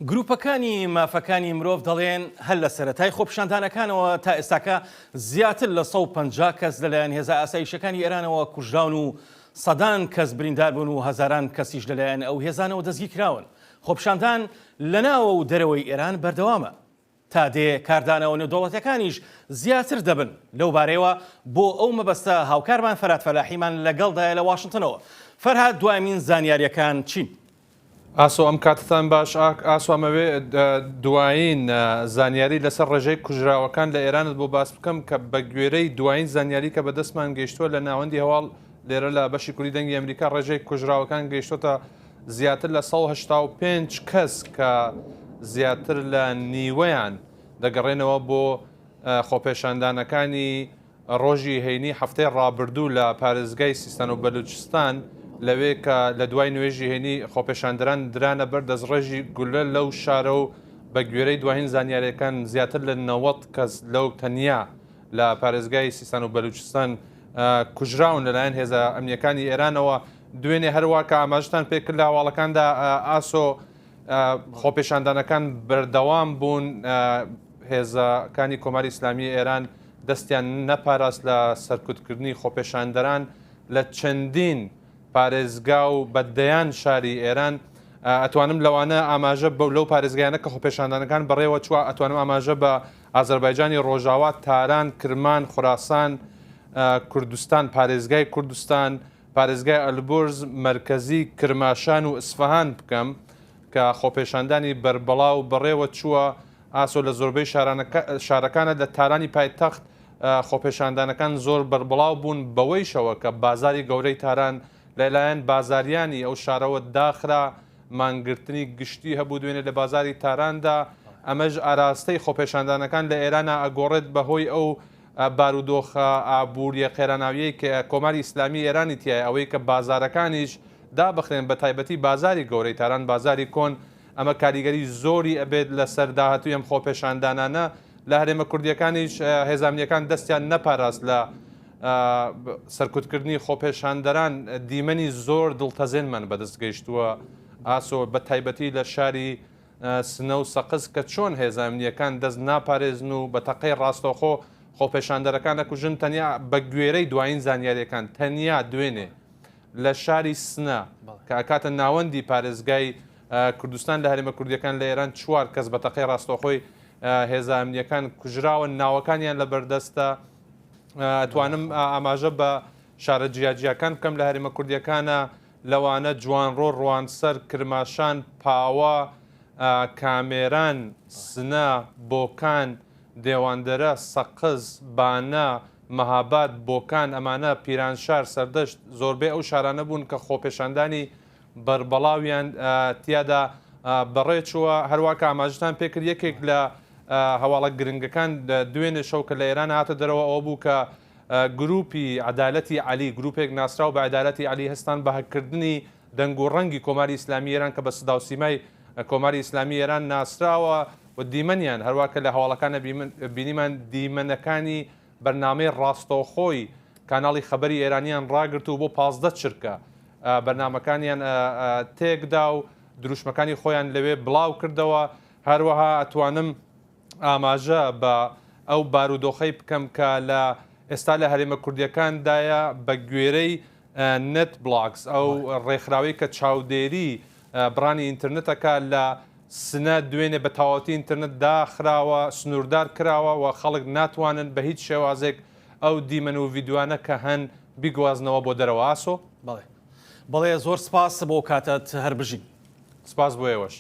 گروپەکانی مافەکانی مرۆڤ دەڵێن هەر لە سەرەتای خۆپیشاندانەکانەوە تا ئێستاکە زیاتر لە 150 کەس لەلایەن هێزە ئاسایشەکانی ئێرانەوە کوژراون و سەدان کەس بریندار بوون و هەزاران کەسیش لەلایەن ئەو هێزانەوە دەستگیرکراون. خۆپیشاندان لە ناوە و دەرەوەی ئێران بەردەوامە. تا دێ کاردانەوە نێودەوڵەتیەکانیش زیاتر دەبن. لەو بارەیەوە بۆ ئەو مەبەستە هاوکارمان فەرهاد فەلاحیمان لەگەڵدایە لە واشنتنەوە. فەرهاد دوایمین زانیاریەکان چین؟ ئاسۆ ئەم کاتتان باش ئاسۆ ئەمەوێ دوایین زانیاری لەسەر ڕێژەی کوژراوەکان لە ئێرانت بۆ باس بکەم کە بە گوێرەی دوایین زانیاری کە بەدەستمان گەیشتووە لە ناوەندی هەواڵ لێرە لە بەشی کوردی دەنگی ئەمریکا ڕێژەی کوژراوەکان گەیشتۆتە زیاتر لە 185 کەس کە زیاتر لە نیوەیان دەگەڕێنەوە بۆ خۆپێشاندانەکانی ڕۆژی هەینی هەفتەی ڕابردوو لە پارێزگای سیستان و بەلوچستان لەوێ کە لە دوای نوێژی هەینی خۆپێشاندەران درانە بەر دەستڕێژی گوللە لەو شارە و بە گوێرەی دواهین زانیاریەکان زیاتر لە 90 کەس لەو تەنیا لە پارێزگای سیستان و بەلوچستان کوژراون لەلایەن هێزە ئەمنیەکانی ئێرانەوە. دوێنێ هەروا کە ئاماژەتان پێکرد لە هەواڵەکاندا ئاسۆ خۆپێشاندانەکان بەردەوام بوون هێزەکانی کۆماری ئیسلامی ئێران دەستیان نەپاراست لە سەرکوتکردنی خۆپێشاندەران لە چەندین پارێزگا و بە دەیان شاری ئێران ئەتوانم لەوانە ئاماژە بە لەو پارێزگایانە کە خۆپێشاندانەکان بەڕێوە چووە ئەتوانم ئاماژە بە ئازەربایجانی ڕۆژاوا، تاران، کرمان، خوراسان، کوردستان، پارێزگای کوردستان، پارێزگای ئەلبورز، مەرکەزی، کرماشان و ئیسفەهان بکەم کە خۆپێشاندانی بەربڵاو بەڕێوە چووە. ئاسۆ لە زۆربەی شارەکانە لە تارانی پایتەخت خۆپێشاندانەکان زۆر بەربڵاو بوون بەوەیشەوە کە بازاری گەورەی تاران لەلایەن بازاریانی ئەو شارەوە داخرا، مانگرتنی گشتی هەبوو دوێنێ لە بازاری تاراندا، ئەمەش ئاراستەی خۆپێشاندانەکان لە ئێرانا ئەگۆڕێت بەهۆی ئەو بارودۆخە ئابووریە قەیراناویەی کە کۆماری ئیسلامی ئێرانی تیایە ئەوەی کە بازارەکانیش دابخرێن بەتایبەتی بازاری گەورەی تاران بازاری کۆن ئەمە کاریگەری زۆری ئەبێت لەسەر داهاتووی ئەم خۆپێشاندانانە لە هەرێمە کوردیەکانیش هێزە ئەمنیەکان دەستیان نەپاراست لە سەرکوتکردنی خۆپێشاندەران دیمەنی زۆر دڵتەزێنمان بەدەست گەیشتووە ئاسۆ بە تایبەتی لە شاری سنە و سەقز کە چۆن هێزە ئەمنیەکان دەست ناپارێزن و بە تەقەی ڕاستەوخۆ خۆپێشاندەرەکان ئەکوژن تەنیا بە گوێرەی دوایین زانیاریەکان تەنیا دوێنێ لە شاری سنە کە ئەکاتە ناوەندی پارێزگای کوردستان لە هەرێمە کوردیەکان لە ئێران چوار کەس بە تەقەی ڕاستەوخۆی هێزە ئەمنیەکان کوژراون ناوەکانیان لە بەردەستە ئەتوانم ئاماژە بە شارە جیاجیاکان بکەم لە هەرێمە کوردیەکانە لەوانە جوانڕۆ، ڕوانسەر، کرماشان، پاوە، کامێران، سنە، بۆکان، دێواندەرە، سەقز، بانە، مەهاباد، بۆکان، ئەمانە، پیرانشار، سەردەشت، زۆربەی ئەو شارانە بوون کە خۆپێشاندانی بەربەڵاویان تیادا بەڕێچووە. هەروا کە ئاماژەتان پێکرد یەکێک لە هەواڵە گرنگەکان دوێنێ شەو کە لە ئێران هاتە دەرەوە ئەوە بوو کە گروپی عەدالەتی عەلی، گروپێک ناسراو بە عەدالەتی عەلی هەستان بە هەککردنی دەنگ و ڕەنگی کۆماری ئیسلامی ئێران کە بە سدا و سیمای کۆماری ئیسلامی ئێران ناسراوە و دیمەنیان هەروا کە لە هەواڵەکانە بینیمان دیمەنەکانی بەرنامەی ڕاستەوخۆی کاناڵی خەبەری ئێرانیان ڕاگرت و بۆ 15 چرکە بەرنامەکانیان تێکدا و دروشمەکانی خۆیان لەوێ بڵاو کردەوە هەروەها ئەتوانم ئاماژە بە ئەو بارودۆخەی بکەم کە لە ئێستا لە هەرێمە کوردیەکاندایە بە گوێرەی نێت بلاکس ئەو ڕێکخراوەی کە چاودێری بڕانی ئینتەرنێتەکە لە سنە دوێنێ بە تەواوەتی ئینتەرنێت داخراوە سنووردار کراوە و خەڵک ناتوانن بە هیچ شێوازێک ئەو دیمەن و ڤیدیۆانە کە هەن بیگوازنەوە بۆ دەرەوە ئاسۆ. بەڵێ بەڵێ زۆر سپاس بۆ کاتت هەر بژی. سپاس بۆ ئێوەش.